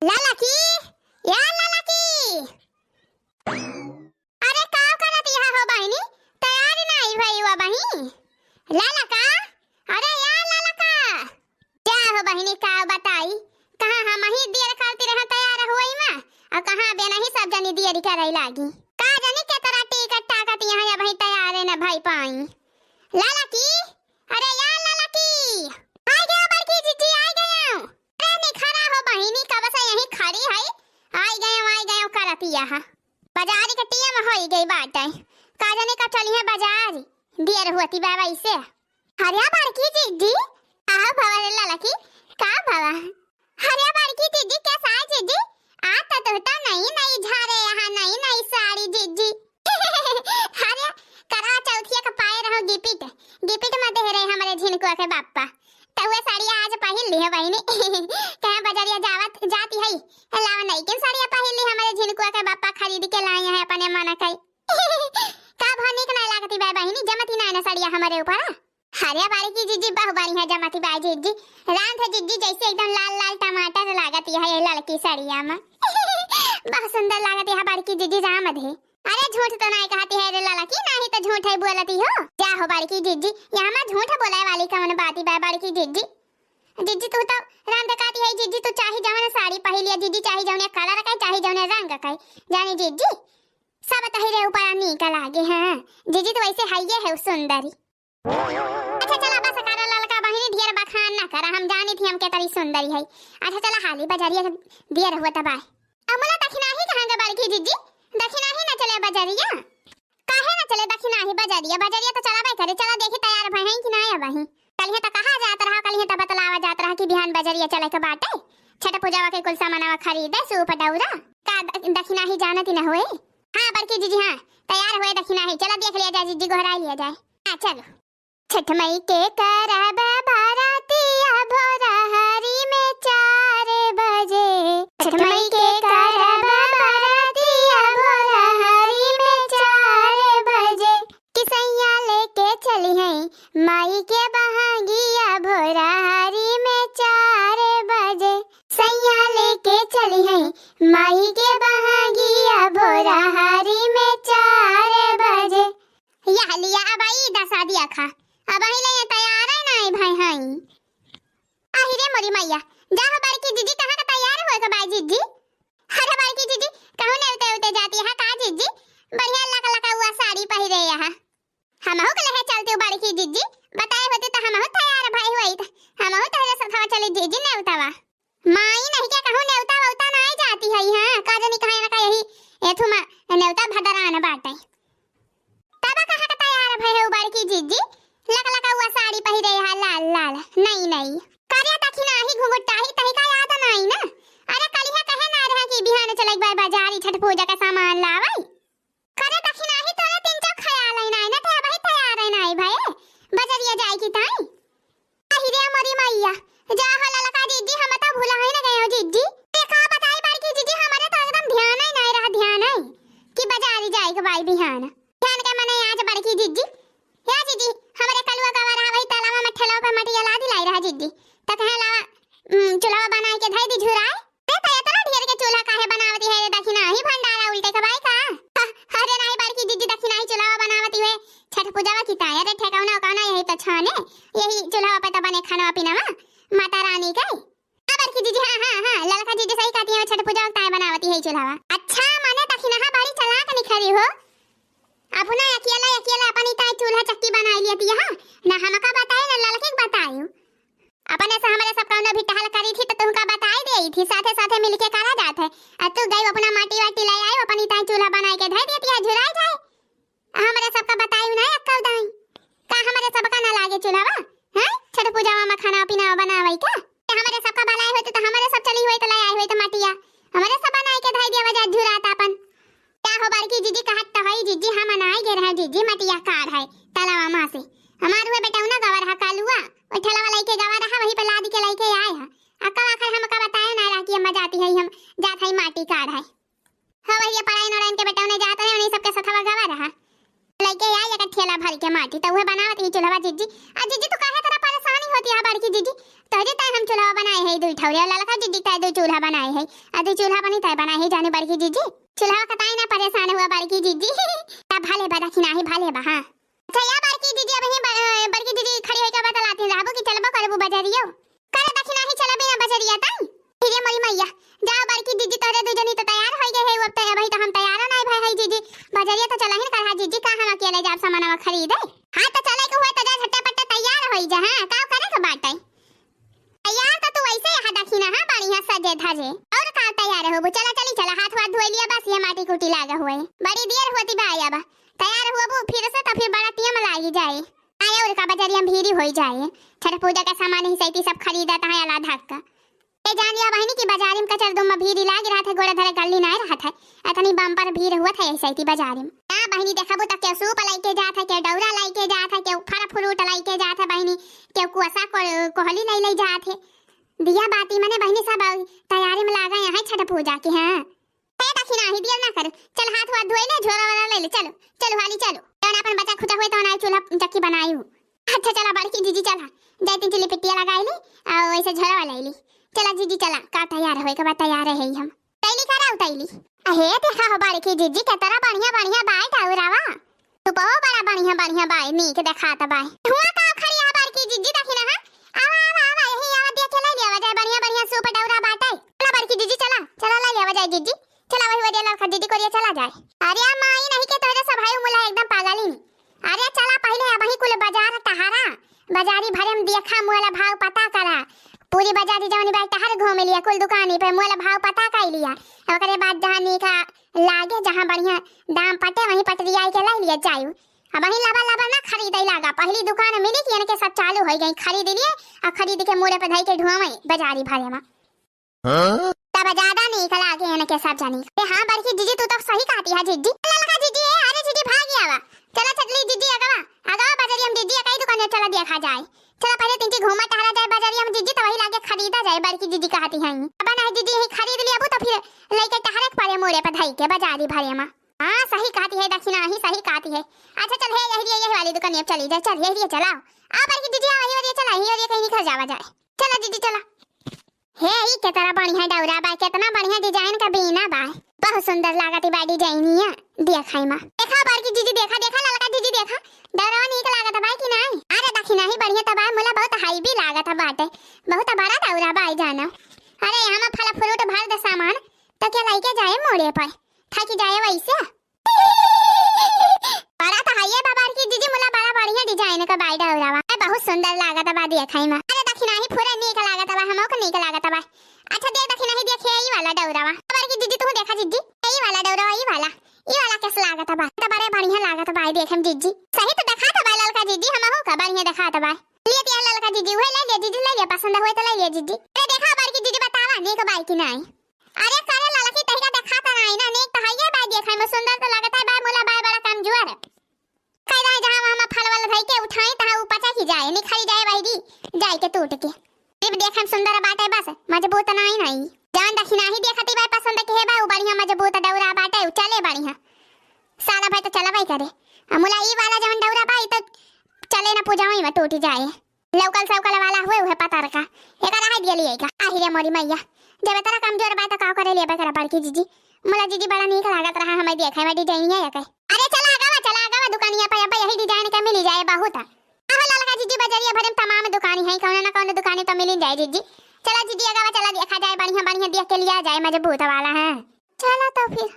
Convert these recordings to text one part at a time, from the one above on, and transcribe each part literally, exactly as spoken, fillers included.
ललकी, या ललकी। अरे का करत यहाँ हो बहिनी? तैयार नाई भई हुआ बहिनी। ललका, अरे या ललका। का हो बहिनी, का बताई, कहाँ हम ही देर करती रहे तैयार होई मा, और कहाँ बे नहीं सब जनी देरी करे लागी। का जानी के तरह टिकट टाकत यहाँ अब ही तैयार न भई पाई। ललकी, अरे या ललकी, आ गया बड़की जिज्जी, आ गया। अरे निखरा हो बहिनी, कब से यहीं खड़ी है, आई गए, आई गए करत यहाँ। बाजारी के टीम होई गई बाटे, का जाने का चली है बाजारी, देर होती बा वैसे। अरे बड़की जिज्जी, आओ भवा रे ललकी, का भवा? अरे बड़की जिज्जी, कैसा है जिज्जी? आ तो तू तो नई नई झारे यहाँ, नई नई साड़ी जिज्जी। अरे करवा चौथिया के पाए रहो गिफ्ट, गिफ्ट में दे रहे हमारे झिनकुआ के बापा। तो वह साड़ी आज पहिर ली है बहिनी। कहाँ बजरिया जावत जाती है, लावा नई किन साड़िया पहिर ली, हमारे झिनकुआ के बापा खरीद के लाए हैं अपने मन के। का भा नीक ना लागती बा बहिनी, जमती ना ना साड़िया हमारे ऊपर। अरे बड़की जिज्जी, बहु बढ़िया जमती बा जिज्जी। राम थे जिज्जी जैसे एकदम लाल लाल टमाटर लागती है ये ललकी साड़िया में। बहुत सुंदर लागती है बड़की जिज्जी, राम थे। अरे झूठ तो नहीं कहती है रे ललकी, नहीं तो झूठ है बोलती हो। जा हो बड़की जिज्जी, यहाँ में झूठ बोले वाली कौन बाती बा बड़की जिज्जी? जिज्जी तू तो राम थे कहती है जिज्जी, तू चाहे जवन साड़ी पहिर लिया जिज्जी, चाहे जवने कलर का, चाहे जवने रंग का, जानी जिज्जी, सब तहिरे ऊपर नीक लागे। हाँ जिज्जी, तू वैसे हइये है सुंदरी। अच्छा चला बस करा ललका बहिनी, ढेर बखान ना करा, हम जानी थी हम के तरी सुंदरी है। अच्छा चला हाली बजरिया, देर हुआ तब आए। अमला दखिनाही कहाँ गे बड़की जिज्जी? दखिनाही ना चले बजरिया? काहे ना चले दखिनाही बजरिया? बजरिया तो चलाबे करे, चला देखी तैयार भई हैं कि ना अब ही। कलिहे तो कहा जात रहा, कलिहे तो बतलावा जात रहा कि बिहान बजरिया चले के बाटे, छठ पूजावा के कुल सामानवा खरीदे, सूप दौरा। का द-, दखिनाही जानती न हुए? हाँ बड़की जिज्जी, हाँ तैयार हुए दखिनाही, चला देख लिया जाए जिज्जी, गोहराई लिया जाए। हाँ चलो। छठ मई के करब बरातिया भोरहरी में चार बजे। छठ मई के करब बरातिया भोरहरी में चार बजे। कि सैया लेके चली हैं माई के बहांगिया भोरहरी में चार बजे। सैया लेके चली हैं माई के बहांगिया भोरहरी में चार बजे। यह लिया अब आई दसा दिया खा, अब आई ले तैयार है ना भाई हाई। आही रे मोरी मैया, जा हो बड़की जिज्जी, कहाँ का तैयार होए के बा जिज्जी? अरे बड़की जिज्जी, कहूँ नेवते उते जाती है का जिज्जी? बढ़िया लक लका हुआ साड़ी पहिरे यहाँ। हमहू के लेहे चलती हूँ बड़की जिज्जी, बताए होती तो हमहू तैयार भई हुई, हमहू तोहरे सथवा चली जिज्जी नेवतवा। माई नहीं के कहूँ नेवता वेवता नाई जाती है, हाँ, का जानी कहाँ ना का यही एथु मा नेवता भदरान बाटे। तब कहाँ का तैयार भई है बड़की जिज्जी, लक लका हुआ साड़ी पहिरे है लाल लाल, नई नई। करे दखिनाही घुंघटाही तही का याद नाई ना। अरे कलिहा कहे ना रहा कि बिहान चले एक बार बाजारी छठ पूजा का सामान लावई। करे दखिनाही तोरे तीन चौ ख्याल है नाई ना, ते अबही तैयार है नाई भए बजरिया जाए की ताई। अहि रे मोरी मैया, जा हो ललका जिज्जी, हम तो भुला ही न गए हो जिज्जी। ते का बताई बड़की जिज्जी, हमारे तो एकदम ध्यान ही नहीं रहा, ध्यान ही कि बाजारी जाए के बाई बिहान। ध्यान के मने आज बड़की जिज्जी, या जिज्जी, हमारे कलुआ गवा रहा वही तालाबा में ठेलवा पे मटिया लादी लाई रहा जिज्जी। त कहे लावा, उम, चूल्हा बनाए के धई दी झुराए। ते त एतना ढेर के चूल्हा काहे बनावती है रे दखिनाही, भंडारा उल्टे के बाई का? ह, अरे नाही बड़की जिज्जी दखिनाही चूल्हा बनावती है, छठ पूजावा की ताया रे ठेकावना उकावना यही त छाने, यही चूल्हा पे त बने खाना पीनावा माता रानी के। हाँ बड़की जिज्जी, हाँ, हाँ, हाँ, ललका जिज्जी सही कहती है, छठ पूजा वक्त आए बनावती है चूल्हावा। अच्छा, माने दखिनाहा बड़ी चालाक निखरी हो। अपना अकेला, अकेला अपनी ताई चूल्हा चक्की बनाई लियती है, ना हमका बताए, ना ललके के बताए। अपने से हमरे सब कौनो भी टहल करी थी तो तुमका बताई देई थी, साथे साथे मिलके करा जात है। आ तू गई अपना माटी वाटी ले आई, अपनी ताई चूल्हा बनाई के धर देती है, झुराई जाए। हमरे सबका बताई ना अक्का उदाई। का हमरे सबका ना लागे चूल्हावा? हैं? छठ पूजावा में खाना पीना बनावई का? हमरे सबका बनाए होते तो हमरे सब चली होई तो ले आई होई तो मटिया। हमरे सब बनाए के धई दिया वजह झुरात आपन। का हो बड़की जिज्जी कहत तो हई जिज्जी, हम नाई गे रहे जिज्जी मटिया काढ़ है तलावा माँ से। हमार हुए बेटौना गवा रहा कालुआ, ओ ठेलावा लइके गवा रहा, वही पे लाद के लइके आए है। अक्का आखिर हमका बताए ना रहा कि हम जाती है, हम जात है माटी काढ़ है। हाँ, वही पराइन ओराइन के बेटौने जात रहे, उन्हीं सबके सथवा गवा रहा। लइके आई एक ठेला भर के माटी, त उहे बनावत ही चूल्हवा जिज्जी। आ जिज्जी, तू काहे तरह परेशानी होती है बड़की जीजी, तोहरे ताई हम चूल्हा बनाए है दुई ठौरे, ललका जीजी ताई दुई चूल्हा बनाए है, आ दुई चूल्हा बनी ताई बनाए है जाने बड़की जीजी। चूल्हा का ताई ना परेशान हुआ बड़की जीजी। अब भले बा दखिनाही भले बा, हाँ। अच्छा या बड़की जीजी, अब ही ब-, बड़की जीजी खड़ी होइके बतलाती रहबो कि चलबो करबो बजरियो। करे दखिनाही चला बिना बजरिया ताई। हे रे मोरी मैया, जाओ बड़की जीजी, तोहरे दू जनी तो तैयार होई गए है, अब तो अबही तो हम तैयार नाई भए है जीजी। बजरिया तो चला ही न करहा जीजी, का हम अकेले जाब सामानवा खरीदे? हाँ तो चले के हुए तो जा झट्टे पट्टे तैयार होई जा, हाँ, का करे के बाटे? तैयार तो तू वैसे यहाँ दखिना, हाँ, बढ़िया सजे धजे। और का तैयार होबू? चला चली चला, हाथ वाथ धोई लिया, बस ये माटी कूटी लागा हुए। बड़ी देर होती बा अब। तैयार होबू फिर से तो फिर बड़ा टेम लागी जाए। आए और का बजरिया में भीड़ी होई जाए। छठ पूजा का सामान ही सैती सब खरीदत है अला धक्का। ए जान लिया बहिनी कि बाजारी में कचर दुम में भीड़ लाग रहत है, गोड़ा धरे गल्ली नाय रहत है। अतनी बम्पर भीड़ हुआ था ऐसे ही बाजारी में। ना बहिनी देखबू त केहू सूप लइके जात है, केहू डौरा लइके जात है, केहू फल फ्रूट लइके जात है बहिनी, केहू कुआसा को-, कोहली लइ लइ जात है। दिया बाती मने बहिनी सब तैयारी में लागा यहाँ छठ पूजा के, हाँ। ए दखिनाही दिया ना कर, चल हाथ वाथ धोई ले, झोला वाला ले ले, चलो, चलो हाली चलो। जौन अपन बचा खुचा हुए तौन आई चूल्हा चक्की बनाई हूँ। अच्छा चला बड़की जीजी चला, जाए तीन चुल्ली पिट्टिया लगाई ली, और वैसे झोला वाला ले ली। चला जीजी चला, का तैयार होए के बाद तैयार है हम। तैली करा उतैली। अहे देखा हो बड़की जीजी के तरह बढ़िया बढ़िया बाय डौरावा। तू बहुत बड़ा बढ़िया बढ़िया बाय, नीक देखात बाय। हुआ का खड़ी है बड़की जीजी दखिना है। आवा आवा आवा यही आवा देख के ले लिया जाए बढ़िया बढ़िया सूप डौरा बाटे। चला बड़की जीजी चला, चला ले लिया जाए जीजी। चला वही वरिया लड़का दीदी कोरिया चला जाए। अरे आ माई नहीं के तोहरे सब भाई मुला एकदम पागल ही। अरे चला पहिले अबही कुल बाजार टहारा, बाजारी भरे में देखा मोला भाव पता करा। पूरी बाजारी जवनी बाई टहर घूम लिया कुल दुकानी पे मोला भाव पता कर लिया। ओकरे बाद जहाँ नीका लागे जहाँ बढ़िया दाम पटे वहीं पटरिया के लाई लिया जायु। अबही लबा लबा ना खरीदे लागा, पहली दुकान मिली कि इनके सब चालू हो गई खरीद लिए। और खरीद के मोड़े पे धई के ढुआवे बाजारी भरे में। हाँ? तब ज्यादा नीक लागे इनके सब जनी। ए हाँ बड़की जीजी, तू तो सही कहती है जीजी। ललका जीजी, ए अरे जीजी भाग आवा। चला चली जीजी अगवा, अगवा बजरिया में जीजी, कई दुकान चला देखा जाए। चला पहले तिनकी घूमा टहरा जाए बजरिया में जीजी, तो वही लागे खरीदा जाए बड़की जीजी कहती हैं। अब नहीं जीजी यही खरीद लिया तो फिर लइके टहरे के पड़े मोड़े पर धई के बाजारी भरे में। हाँ सही कहती है दखिना ही सही कहती है। अच्छा चल हे यही यही वाली दुकान अब चली जाए, चल यही चलाओ। आ बड़की जीजी आ वही वाली चला, यही वाली कहीं घर जावा जाए। चला जीजी चला। हे, ई केतना बढ़िया डौरा बा, केतना बढ़िया design का बीना बा। बहुत सुंदर लागत बा डिजाइनिया। देखा एमा। देखा बड़की जीजी, देखा, देखा ललका जीजी, देखा। डौरा नीक लागत बा कि नाई? अरे दखिना ही बढ़िया त बा, मुला बहुत heavy लागत बाटे। बहुत बड़ा डौरा बा, जानो। अरे, यहाँ में फल fruit भर दे सामान, तो क्या लइके जाए मोड़े पर? थकी जाए वैसे। बड़ा तो हइये बा बड़की जीजी, मुला बड़ा बढ़िया design का बाय डौरावा। ए, बहुत सुंदर लागत बा देखई में। अरे दखिना ही पूरा नीक लागत बा, हमहू के नीक लागत बा। अच्छा देख दखिना ही देखे ई वाला डौरावा। बड़की जीजी तू देखा जीजी, ई वाला डौरावा, ई वाला, ई वाला कैसे लागत बा? तो बड़े बढ़िया लागत बा देखे में जीजी। सही तो देखात बा ललका जीजी, हमहू का बढ़िया देखात बा। लिए तिया ललका जीजी, उहे ले लिया जीजी, ले लिया, पसंद होए तो ले लिया जीजी। अरे देखा बड़की जीजी बतावा नीक बाय कि नाई। अरे करे ललकी तहिका देखात नाई ना, नीक तो हइये बाय देखे में, सुंदर तो लागत है बाय, मुला बाय बड़ा कमजोर। कह रहे जहाँ वहाँ फल वल धई के उठाई तहाँ ऊ पचा की जाए, निखरी जाए बहिरी, जाए के टूट के। टिप देखे में सुंदर बाटे बस, मजबूत नाई नाई। जान दखिना ही देखती बाय पसंद के हे बा, ऊ बढ़िया मजबूत डौरा बाटे, ऊ चले बढ़िया। साला भाई तो चलबे करे। आ मुला ई वाला जवन डौरा बा, ई तो चले ना पूजावई में टूट जाए। लौकल सौकल वाला हुए उहे पतर का। एका रहा दिया लिए का। आही रे मोरी मैया। जब इतना कमजोर बा तो का करे लिए बेकरा बड़की जीजी। मुला जीजी बड़ा नीक लागत रहा हमें देखे में design है एके। अरे चला आगावा, चला आगावा दुकानिया पे, अब यही design के मिली जाए बहुत। आहो ललका जीजी बजरिया भरे में तमाम दुकानी है, कौनो ना कौनो दुकानी तो मिली जाए जीजी। चला जीजी आगावा चला देखा जाए बढ़िया बढ़िया देख के लिया जाए मजबूत वाला है। चला तो फिर।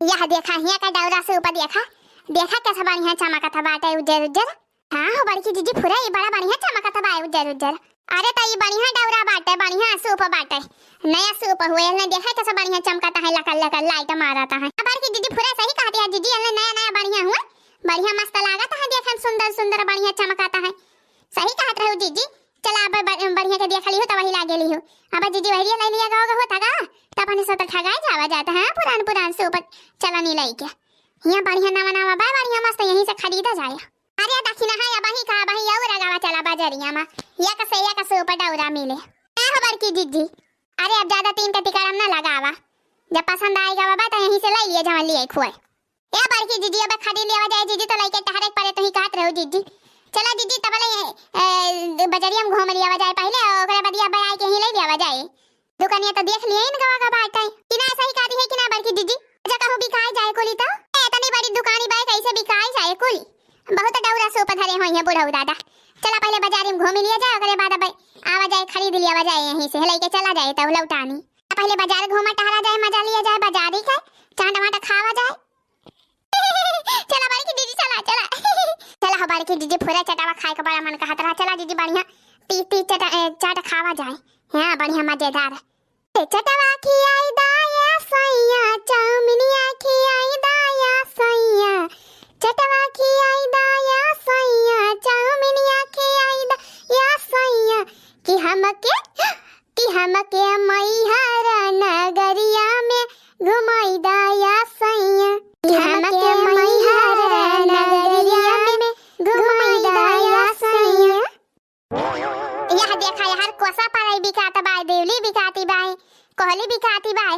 यह देखा हिया का डौरा सूप देखा। देखा कैसा बढ़िया चमकत बाटे उज्जर उज्जर। हाँ हो बड़की जीजी, पूरा ई बड़ा बढ़िया चमकत बा उज्जर उज्जर। अरे त ई बढ़िया डौरा बाटे, बढ़िया सूप बाटे, नया सूप हुए ने। देखा कैसे बढ़िया चमकत है, लकल लकल light मारत है। अब बड़की जीजी पूरा सही कहती है जीजी, एने नया नया बढ़िया हुए, बढ़िया मस्त लागत है देखे में, सुंदर सुंदर बढ़िया चमकत है। सही कहत रहू जीजी। चला अब ब-, बढ़िया के देख लिहू त वही लागे लिहू। अब जीजी वही ले लिया गो होता गा, त अपने से तो ठगाए जावा जाता है पुरान पुरान सूप चलनी लइके। यहाँ बढ़िया नवा नवा बा, बढ़िया मस्त यहीं से खरीदा जाए। अरे दखिना है, अबही का, अबही और आगावा चला बजरिया मा। एक से एक सूप डौरा मिले। ए हो बड़की जीजी, अरे अब ज्यादा तीन के टिकड़म ना लगावा। जब पसंद आइगा बा तो यहीं से ले लिए जवन लिए खुए। ए बड़की जीजी, अब खरीद लेवा जाए जीजी, तो लइके टहरे के पड़े, तो ही कहत रहो जीजी। चला जीजी, तबले, ए, बजरिया में घूम लियावा जाए पहिले, ओकरे बदिया बयाई के ही ले लियावा जाए। दुकनिया तो देख लिया इन गवा का बाटे। कि ना सही कहती है कि ना बड़की जीजी? अच्छा कहूँ बिकाई जाए कुली तो? ए, इतनी बड़ी दुकानी बाय, कैसे बिकाई जाए कुली? बहुत डौरा सूप धरे होई है बुढ़ऊ दादा। चला पहिले बजारी में घूम लिया जाए, ओकरे बाद अब आवा जाए, खरीद लियावा जाए यहीं से, लेके चला जाए तो लौटानी। पहिले बजार घूमा टहरा जाए, मजा लिया जाए बजारी के, चाट वाट खावा जाए। चला बड़की जीजी, चला, चला। चला हो बड़की जीजी, पूरा चटावा खाए के बड़ा मन कहत रहा। चला जीजी, बढ़िया तीस तीस चटा-, ए, चाट खावा जाए। हाँ, बढ़िया मजेदार। ए, चटवा खियाई दा या सैया, चाउमिनिया खियाई दा या सैया, चटवा खियाई दा या सैया, चाउमिनिया खियाई दा या सैया, कि हमके, कि हमके मैहर नगरिया में घुमाई दा या सैया, कि हमके मैहर नगरिया में घुमाई दा या सैया। यह देखा, यार कोसा परई बिकात बाय, देवली बिकाती बाय, कोहली बिकाती बाय।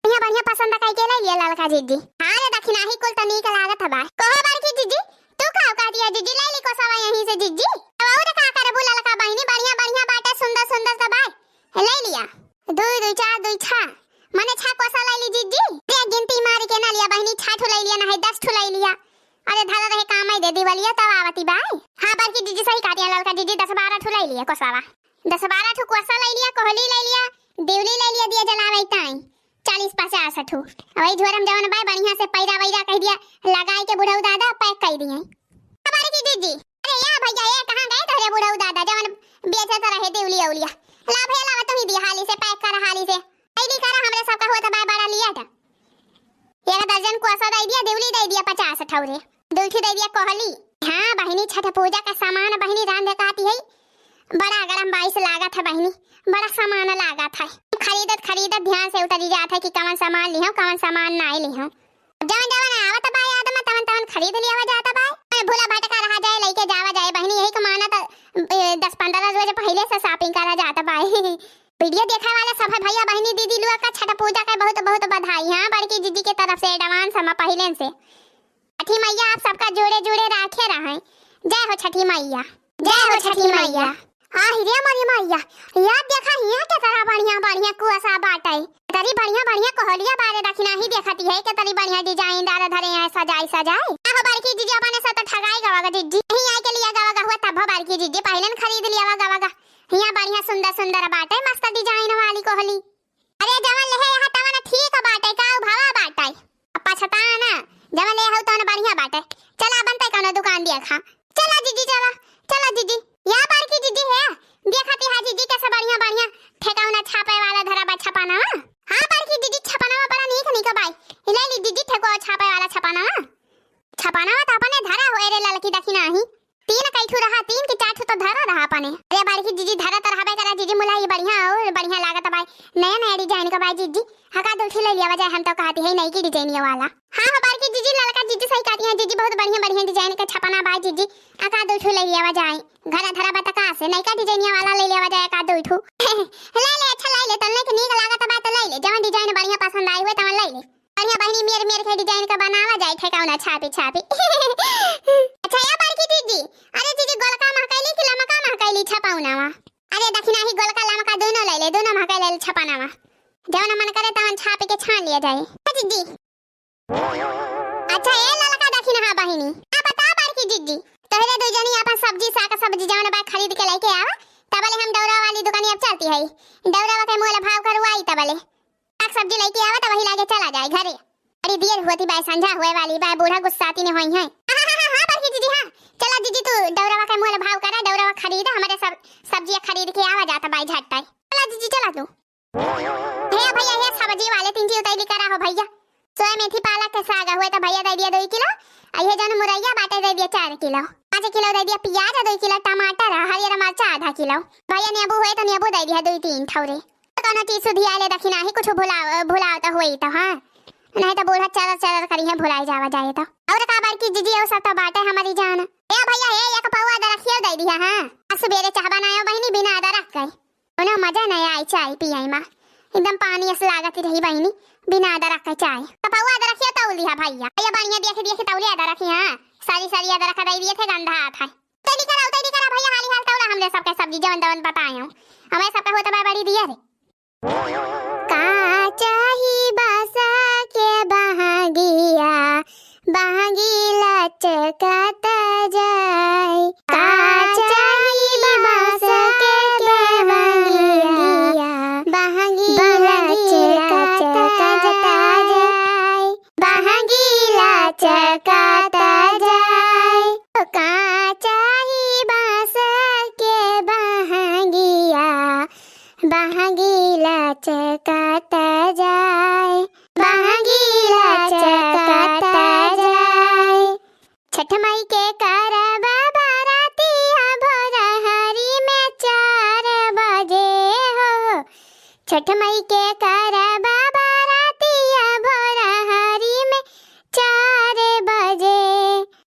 बढ़िया बढ़िया पसंद कई के ले लिया ललका जीजी। हाँ रे दखिनाही कुल त नीक लागत बाय। कहो बड़की जीजी, तू का कहती है जीजी, ले ली कोसावा यहीं से जीजी। अब और का करबू ललका बहिनी, बढ़िया बढ़िया बाटे, सुंदर सुंदर त बाय, ले लिया। दुई दुई चार दुई छा, मने छा कोसा ले ली जीजी। देख गिनती मारी के ना लिया बहिनी, छा ठो ले लिया ना है दस ठो ले लिया। अरे धरा रहे काम आई दे दिवलिया तब आवती बाय। हाँ बड़की जीजी सही कहती है ललका जीजी, दस बारह ठो ले लिया कोसावा, दस बारह ठो कोसा ले लिया, कोहली ले लिया, दिवली ले लिया, दिया जलावे ताई चालीस पचास ठो। वही झोरम जवन बाय बढ़िया से पैरा वैरा कह दिया, लगाई के बुढ़ऊ दादा पैक कई दिए। बड़की जीजी, अरे या भैया, ये कहाँ गए तोहरे बुढ़ऊ दादा जवन बेचत रहे दिवली औलिया? ला भैया लावा, तुम ही दिया हाली से पैक कर, हाली से। ऐली करा, हमरे सबका होत बाय बड़ा लिया था। एक दर्जन कोसा दे दिया, दिवली दे दिया पचास ठौरे, दुई ठे दे दिया कोहली। हाँ बहिनी, छठ पूजा का सामान बहिनी रांधे कहती है, बड़ा गरम बाइस लागत है बहिनी, बड़ा सामान लागत है। खरीदत खरीदत ध्यान से उतरी जात है कि कवन सामान लिहो, कवन सामान नाई लिहो। जवन जवन आवत बा याद में, तवन तवन खरीद लियावा जात बा। भूला भटका रहा जाए, लइके जावा जाए बहिनी, यही के माना त, ए, दस पन्द्रह रोज पहिले से shopping करा जात बा। Video देखे वाला सब है भैया बहिनी दीदी लोग का छठ पूजा के बहुत बहुत बधाई। हाँ बड़की जीजी के तरफ से advance हम पहिले से। छठी मैया आप सबका जोड़े जोड़े राखे रहें। जय हो छठी मैया, जय हो छठी मैया। हाँ हिरे मोरी मैया, याद देखा हिया के तरह बढ़िया बढ़िया कुआसा बाटे। तरी बढ़िया बढ़िया कोहलिया बारे दखिनाही देखती है, के तरी बढ़िया design दार धरे हैं सजाई सजाई। आहो बड़की जीजी अपने साथ ठगाई गवा गा जीजी। यहीं आए के लिया गवा गा हुआ तब बड़की जीजी पहिले न खरीद लिया गवा गा। हिया बढ़िया सुंदर सुंदर बाटे, मस्त design वाली कोहली। अरे जवन लेहे यहाँ तवन ठीक बाटे, का उ भावा बाटे? अब पछता ना, जवन ले हउ तवन बढ़िया बाटे। चला बनते कौनो दुकान दिया खा। चला जीजी चला, चला जीजी। या बड़की जीजी है, देखती हा जीजी कैसे बढ़िया बढ़िया ठेकाउना छापे वाला धरा बा छपाना। हाँ बड़की जीजी छपाना बड़ा नीक नीक बाई। ले ली जीजी ठेको छापे वाला छपाना। छपाना तो अपने धरा होए रे ललकी दखिनाही। तीन कई ठू रहा, तीन के चार ठू तो धरा रहा अपने। अरे बड़की जीजी धरा तो रहबे करा जीजी, मुला ये बढ़िया और बढ़िया लागत बाई, नया नया design का बाई जीजी। हका दो ठू ले लिया जाए, हम तो कहती है नई की design ये वाला। हाँ हो बड़की जीजी, ललका जीजी सही कहती हैं जीजी, बहुत बढ़िया बढ़िया design के छपाना बाई जीजी। हका दो ठू ले लिया जाए, घरा धरा बा त का से नई का design ये वाला ले लिया जाए का दो ठू। ले ले, अच्छा ले ले, तन्ने के नीक लागत बा तो ले ले, जवन design बढ़िया पसंद आई हुए तवन ले ले। बढ़िया बहिनी मेर मेर के design का बनावा जाए ठेकाउना छापी छापी। अच्छा या बड़की जीजी, अरे जीजी गोलका महकैली कि लमका महकैली छपाउनावा? अरे दखिनाही गोलका लमका दोनों ले ले, दोनों महकै ले ले छपानावा। जवन मन करे तवन छापी के छान लिया जाए। हाँ जीजी। अच्छा ए ललका दखिनहा बहिनी, आ बता बड़की जीजी, तोहरे दो जनी अपन सब्जी साग सब्जी जवन बा खरीद के लेके आवा, तबले हम डौरा वाली दुकानी अब चलती है, डौरा के मोल भाव करवाई तबले। साग सब्जी लेके आवा त वही लागे चला जाए घरे। बड़ी देर होती बाय, संझा होए वाली बाय, बूढ़ा गुस्साती ने होई है। हाँ, हाँ, हाँ, हाँ, बड़की दीदी, हाँ। चला दीदी, तू डौरवा के मोल भाव करा, डौरवा खरीदा, हमरे सब सब्जी खरीद के आवा जाता बाय झट्टा। चला दीदी, चला तू। हे भैया, हे सब्जी वाले तीन चीज उतैली करा हो भैया। सोया मेथी पालक के साग हुए तो भैया दे दिया दो किलो, आ ये जौन मुरैया बाटे दे दिया चार किलो, पाँच किलो दे दिया प्याज, दो किलो टमाटर, हरियर मरचा आधा किलो। भैया नींबू हुए तो नींबू दे दिया दो तीन ठौरे। कौनो चीज सुधिया ले दखिनाही कुछ भुलाव, भुलाव तो होई तो, हाँ, नहीं तो बूढ़ा चरर चरर करी है, भुलाई जावा जाए तो। और का बड़की जीजी, और सब तो बाटे हमारी जान। ए भैया, ए एक पौवा अदरखियो दे दिया, हाँ। आज सुबेरे चाह बनायो बहिनी बिना अदरख के, कोनो मजा नहीं आई चाय पियाई मा, एकदम पानी अस लागत रही बहिनी, बिना अदरख के चाय। तो पौवा अदरखियो तौल दिया भैया, भैया बढ़िया देख देख तौले अदरख, हाँ, सारी सारी अदरख दे दिए थे, गंधा आता है। तनी करा, तनी करा भैया, हाली हाल तौला हमरे सबके सब्जी जवन तवन बताए हूँ। हमें सबके होत बा बड़ी दिया रे। का चाही बांस के बहंगिया, बहंगी लचकत जाए। का चाही बांस के बहंगिया, बहंगी लचकत जाए। बहंगी लचकत जाए। का चाही बांस के बहंगिया, बहंगी लचकत जाए, बहंगी लचकत जाए। छठ माई के करब बरातिया भोरहरी में चार बजे हो। छठ माई के करब बरातिया भोरहरी में चार बजे।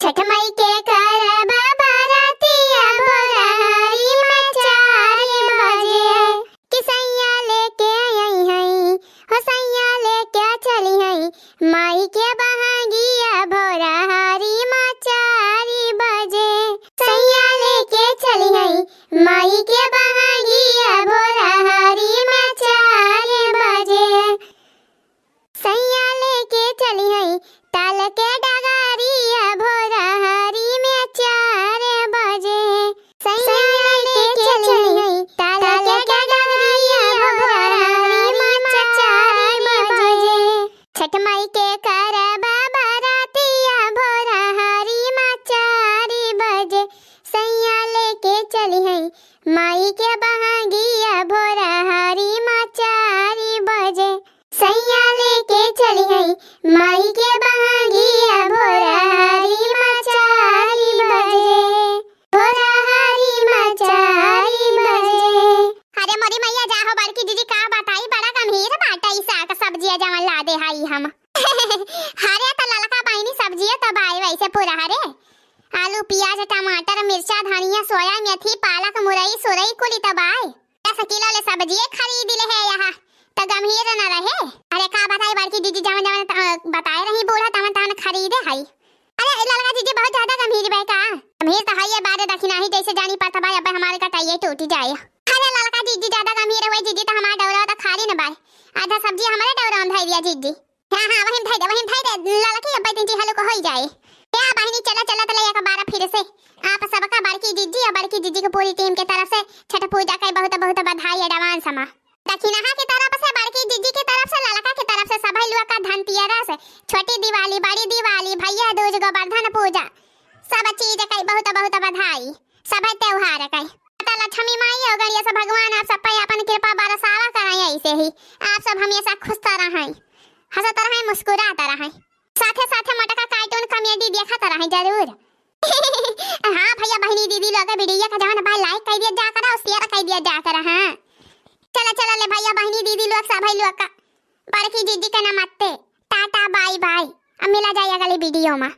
छठ माई के करब बरातिया भोरहरी में चार बजे। कि सैया लेके आई हैं, हो सैया लेके चली हैं, माई के बहंगिया भोरहरी में चार बजे। सैया लेके चली हैं, माई के बहंगिया भोरहरी में चार बजे। सैया लेके चली हैं, ताल के डगरिया भोरहरी में चार बजे। सैया लेके चली हैं, ताल के डगरिया भोरहरी में चार बजे। छठ माई के करब बरातिया भोरहरी में चार बजे। सैया लेके चली हैं, माई के बहंगिया भोरहरी में चार बजे। सैया लेके चली हैं, माई के बहंगिया भोरहरी में चार बजे। भोरहरी में चार बजे। अरे मोरी मैया, जा हो बड़की दीदी, का बताई, बड़ा गम्हीर बाटे ई साग सब्जिया जवन लादे हई हम। अरे त ललका बहिनी, सब्जिया त बाय वैसे पूरा हरे, आलू, पियाज, टमाटर, मिर्चा, धनिया, सोया, मेथी, पालक, मुरई, सुरई कुली त बाय। दस किलो ले सब्जिए खरीद ले है यहाँ, त गम्हीर न रहे। अरे का बताई बड़की दीदी, जवन जवन त-, बताए रही बूढ़ा, तवन तवन खरीदे हई। अरे ललका जीजी बहुत ज्यादा गम्हीर बा का? गम्हीर त हइये बारे, दखिनाही जैसे जानी पड़त बा, अब हमारे कटाइए टूट जाए। अरे ललका जीजी ज्यादा गम्हीर हुए जीजी, त हमार डौरा त खाली न बाय, आधा सब्जी हमारे डौरा में धइ दिया जीजी। हाँ हाँ, वहीं धइ दे, वहीं धइ दे ललकी, अब तीन हलुक होई जाए। ए बहिनी, चला चला त ले एक बार फिर से आप सबका बड़की जीजी और बड़की जीजी के पूरी टीम के तरफ से छठ पूजा के बहुत बहुत बधाई advance मा। दखिनहा की तरफ से, बड़की जीजी की तरफ से, ललका की तरफ से सभई लोग का धनतेरस, छोटी दिवाली, बड़ी दिवाली, भैया दूज, गोवर्धन पूजा, सब चीज के बहुत बहुत बधाई। सभई त्योहार के माता लक्ष्मी माई और गणेश भगवान आप सब पे अपन कृपा बरसावा कराए, ऐसे ही आप सब हमेशा खुश त रहें, हंसत रहें, मुस्कुरात रहें, साथे साथे मोटका cartoon comedy देखत रहें जरूर। हाँ भैया बहिनी दीदी लोग, video का जवन बा like कइ दिया जा करा और share कइ दिया जा करा। हाँ चला चला ले भैया बहिनी दीदी लोग, सभई लोग का बड़की जीजी के नमस्ते, टाटा bye bye, अब मिला जाए अगली video मा।